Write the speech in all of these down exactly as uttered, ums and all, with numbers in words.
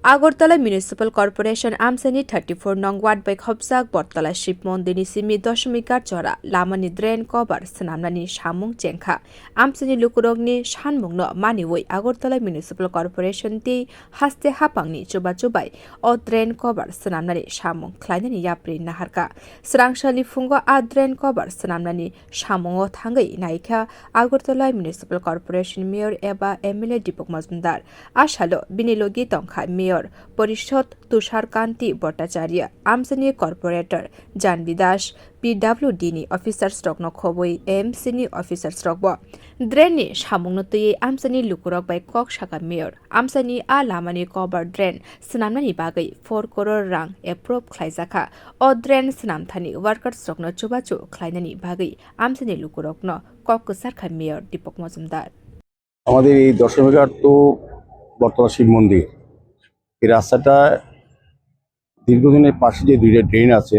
Agartala Municipal Corporation amchaini thirty four nong ward bai khopjak Bortala Shiv Mondirni simi Doshomighat jora lamani drain cover swnamnani samung chengkha. Amchaini lukurokni sanmungno maniwi Agartala Municipal Corporation tei haste haphangni chubachu bai o drain cover swnamnani samung khlainani yapri naharkha. Swrangsalni phungo a drain cover swnamnani samungo thangwi naikha Agartala Municipal Corporation Mayor eba M L A Deepak Majumdar. A salo bini logi tongkha Mayor Porishod Tushar Kanti Bhattacharya, amchaini Corporator Janvi Das, P W D ni officers rokno khobwi A M C ni officers rokbo. Drain ni samungno twiwi amchaini lukurok bai kok sakha Mayor. Amchaini a lamani cover drain swnamnani bagwi four crore rang approve khlaijakha. O drain swnamthani workers rokno chubachu khlainani bagwi amchaini lukurokno kok kwcharkha Mayor Deepak Majumdar. আমাদের এই দশমীঘাট তো বটতলা শিব মন্দির, এই রাস্তাটা দীর্ঘদিনের পাশে যে দুইটা ড্রেন আছে,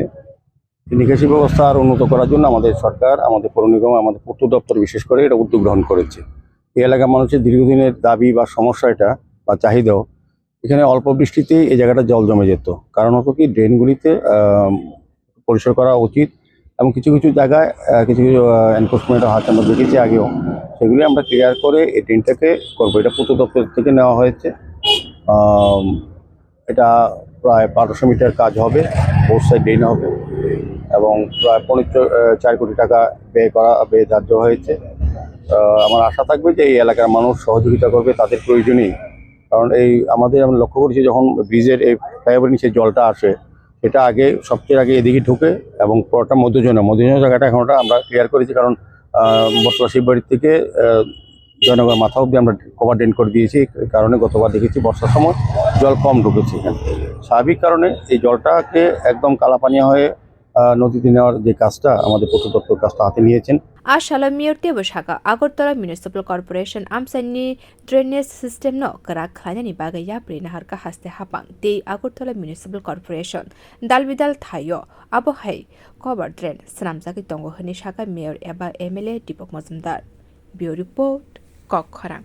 এই নিকাশি ব্যবস্থা আরও উন্নত করার জন্য আমাদের সরকার, আমাদের পৌর নিগম, আমাদের পূর্ত দপ্তর বিশেষ করে এটা উদ্যোগ গ্রহণ করেছে। এই এলাকার মানুষের দীর্ঘদিনের দাবি বা সমস্যা এটা বা চাহিদাও, এখানে অল্প বৃষ্টিতেই এই জায়গাটা জল জমে যেত। কারণ হতো কি, ড্রেনগুলিতে আহ, পরিষ্কার করা উচিত এবং কিছু কিছু জায়গায় আহ, কিছু কিছু এনক্রোচমেন্ট আছে, আমরা দেখেছি আগেও, সেগুলি আমরা ক্লিয়ার করে এই ড্রেনটাকে করবো। এটা পূর্ত দপ্তর থেকে নেওয়া হয়েছে। আম, এটা প্রায় বারোশো মিটার কাজ হবে, বোথ সাইড ড্রেন হবে এবং প্রায় পনেরো আহ, চার কোটি টাকা ব্যয় করা ব্যয় ধার্য হয়েছে। আহ, আমার আশা থাকবে যে এই এলাকার মানুষ সহযোগিতা করবে তাদের প্রয়োজনেই। কারণ এই আমাদের, আমরা লক্ষ্য করেছি, যখন ব্রিজের এই ফ্লাইওভারের নিচে জলটা আসে, সেটা আগে, সবচেয়ে আগে এদিকে ঢুকে এবং পুরোটা মধ্যজোনে, মধ্যজোনে জায়গাটা এখন ওটা আমরা ক্লিয়ার করেছি। কারণ আহ, বটতলা শিববাড়ির থেকে আহ, জয়নগর মাথা অব্দি আমরা কভার ড্রেন করে দিয়েছি। এই কারণে গতবার দেখেছি বর্ষার সময় জল কম ঢুকেছে এখানে। স্বাভাবিক কারণে এই জলটাকে একদম কালাপানিয়া হয়ে আহ, নদীতে নেওয়ার যে কাজটা আমাদের পূর্ত দপ্তর কাজটা হাতে নিয়েছেন। A salo Mayor teibo sakha, Agartala Municipal Corporation amchaini drainage system no kwrak khlainani bagwi yapri naharkha haste haphang tei Agartala Municipal Corporation dalbidal thaio abo hai cover drain swnamjagwi tongo hwnwi sakha Mayor eba M L A Deepak Majumdar. Bureau Report, Kokkhorang.